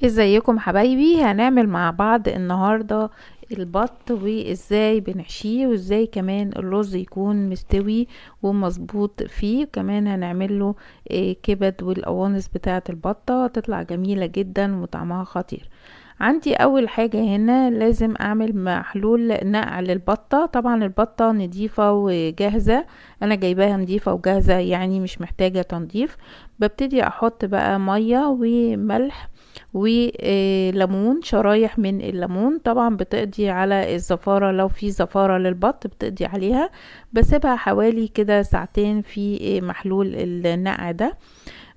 ازيكم حبايبي؟ هنعمل مع بعض النهاردة البط، وازاي بنحشيه، وازاي كمان الرز يكون مستوي ومظبوط فيه. وكمان هنعمل له كبد والقوانص بتاعة البطة، تطلع جميلة جدا وطعمها خطير. عندي اول حاجة هنا لازم اعمل محلول نقع للبطة. طبعا البطة نضيفة وجاهزة، انا جايباها نضيفة وجاهزة، يعني مش محتاجة تنظيف. ببتدي احط بقى مية وملح وليمون، شرايح من الليمون، طبعا بتقضي على الزفارة، لو في زفارة للبط بتقضي عليها. بسيبها حوالي كده ساعتين في محلول النقع ده.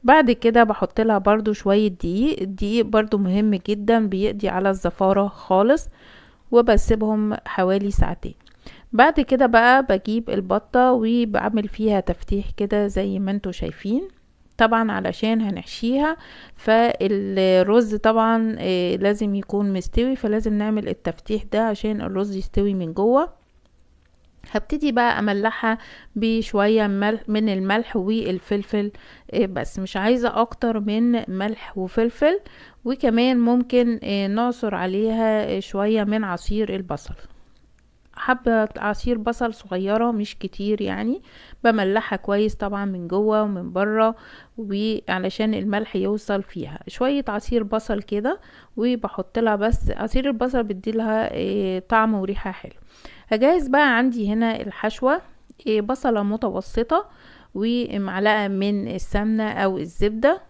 بعد كده بحط لها برضو شوية دقيق، الدقيق برضو مهم جدا، بيقضي على الزفارة خالص، وبسيبهم حوالي ساعتين. بعد كده بقى بجيب البطة وبعمل فيها تفتيح كده زي ما انتوا شايفين، طبعا علشان هنحشيها، فالرز طبعا لازم يكون مستوي، فلازم نعمل التفتيح ده عشان الرز يستوي من جوه. هبتدي بقى املحها بشوية من الملح والفلفل، بس مش عايزة اكتر من ملح وفلفل. وكمان ممكن نعصر عليها شوية من عصير البصل، حبة عصير بصل صغيرة مش كتير يعني. بملحها كويس طبعا من جوه ومن بره، وعلشان الملح يوصل فيها. شوية عصير بصل كده، وبحط لها بس عصير البصل بيديلها طعم وريحة حلو. هجهز بقى عندي هنا الحشوة، بصلة متوسطة ومعلقة من السمنة او الزبدة،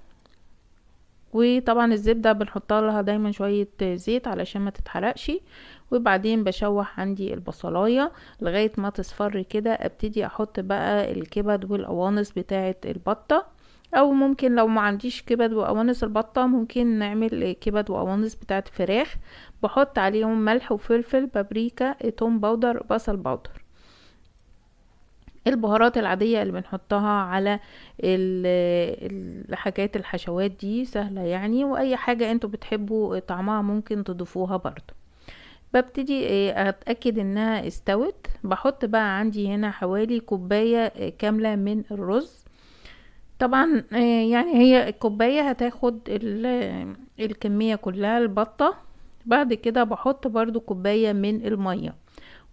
وطبعا الزبدة بنحطها لها دايما شوية زيت علشان ما تتحرقش. وبعدين بشوح عندي البصلاية لغاية ما تصفر كده، ابتدي احط بقى الكبد والقوانص بتاعة البطة، او ممكن لو ما عنديش كبد وقوانص البطة ممكن نعمل كبد وقوانص بتاعة فراخ. بحط عليهم ملح وفلفل، بابريكا، توم powder، بصل powder، البهارات العادية اللي بنحطها على الحاجات الحشوات دي سهلة يعني، واي حاجة انتوا بتحبوا طعمها ممكن تضيفوها برضو. ببتدي اتأكد انها استوت. بحط بقى عندي هنا حوالي كوباية كاملة من الرز. طبعا هي الكوباية هتاخد الكمية كلها البطة. بعد كده بحط برضو كوباية من المية،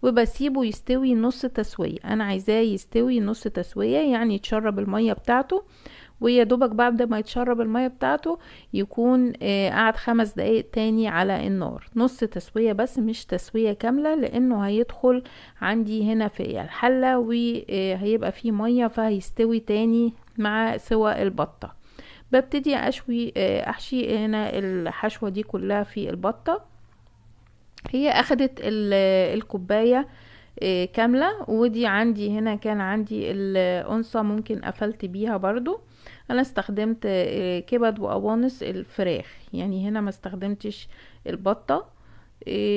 وبسيبه يستوي نص تسوية. انا عايزاه يستوي نص تسوية، يعني يتشرب المية بتاعته، ويا دوبك بعد ما يتشرب المية بتاعته يكون قعد 5 دقايق تاني على النار. نص تسوية بس، مش تسوية كاملة، لانه هيدخل عندي هنا في الحلة وهيبقى فيه مية، فهيستوي تاني مع سوى البطة. ببتدي احشي هنا الحشوة دي كلها في البطة. هي اخدت الكوباية كاملة، ودي عندي هنا كان عندي الأنصة ممكن قفلت بيها برضو. انا استخدمت كبد وقوانص الفراخ، يعني هنا ما استخدمتش البطة.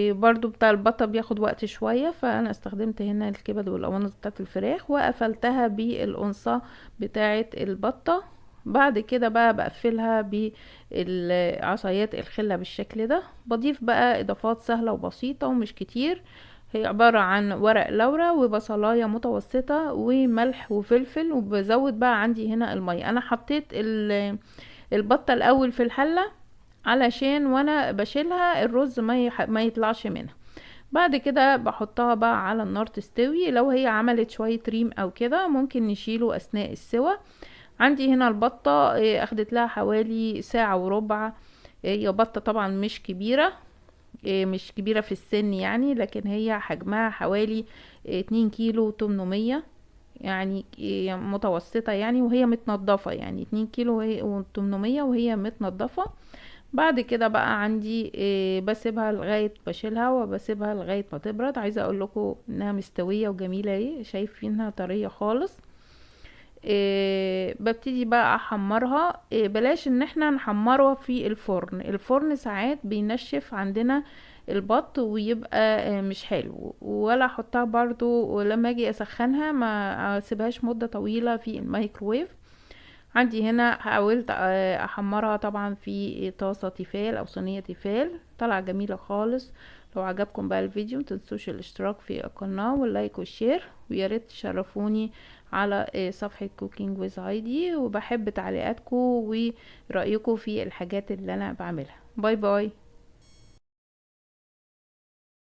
برضو بتاع البطة بياخد وقت شوية، فانا استخدمت هنا الكبد والقوانص بتاعت الفراخ وقفلتها بالأنصة بتاعت البطة. بعد كده بقى بقفلها بالعصايات الخلة بالشكل ده. بضيف بقى اضافات سهلة وبسيطة ومش كتير، هي عبارة عن ورق لورا وبصلاية متوسطة وملح وفلفل، وبزود بقى عندي هنا المية. انا حطيت البطة الاول في الحلة علشان وانا بشيلها الرز ما يطلعش منها. بعد كده بحطها بقى على النار تستوي. لو هي عملت شوية ريم او كده ممكن نشيله اثناء السوى. عندي هنا البطة، اخدت لها حوالي ساعة وربع. هي بطة طبعا مش كبيرة، مش كبيرة في السن يعني، لكن هي حجمها حوالي 2 كيلو 800، متوسطة يعني، وهي متنضفة، يعني 2 كيلو وتمنمية وهي متنضفة. بعد كده بقى عندي، بسيبها لغاية بشيلها وبسيبها لغاية ما تبرد. عايزة اقول لكم انها مستوية وجميلة اهي، شايفينها طرية خالص. ببتدي بقى احمرها. بلاش ان احنا نحمرها في الفرن، الفرن ساعات بينشف عندنا البط ويبقى مش حلو. ولا احطها برضو، ولما اجي اسخنها ما اسيبهاش مدة طويلة في الميكروويف. عندي هنا حاولت احمرها طبعا في طاسة تيفال او صينية تيفال، طلع جميلة خالص. لو عجبكم بقى الفيديو متنسوش الاشتراك في القناة وال like وال share، ويا ريت تشرفوني على صفحة Cooking with هايدي، وبحب تعليقاتكم ورأيكم في الحاجات اللي انا بعملها. bye bye.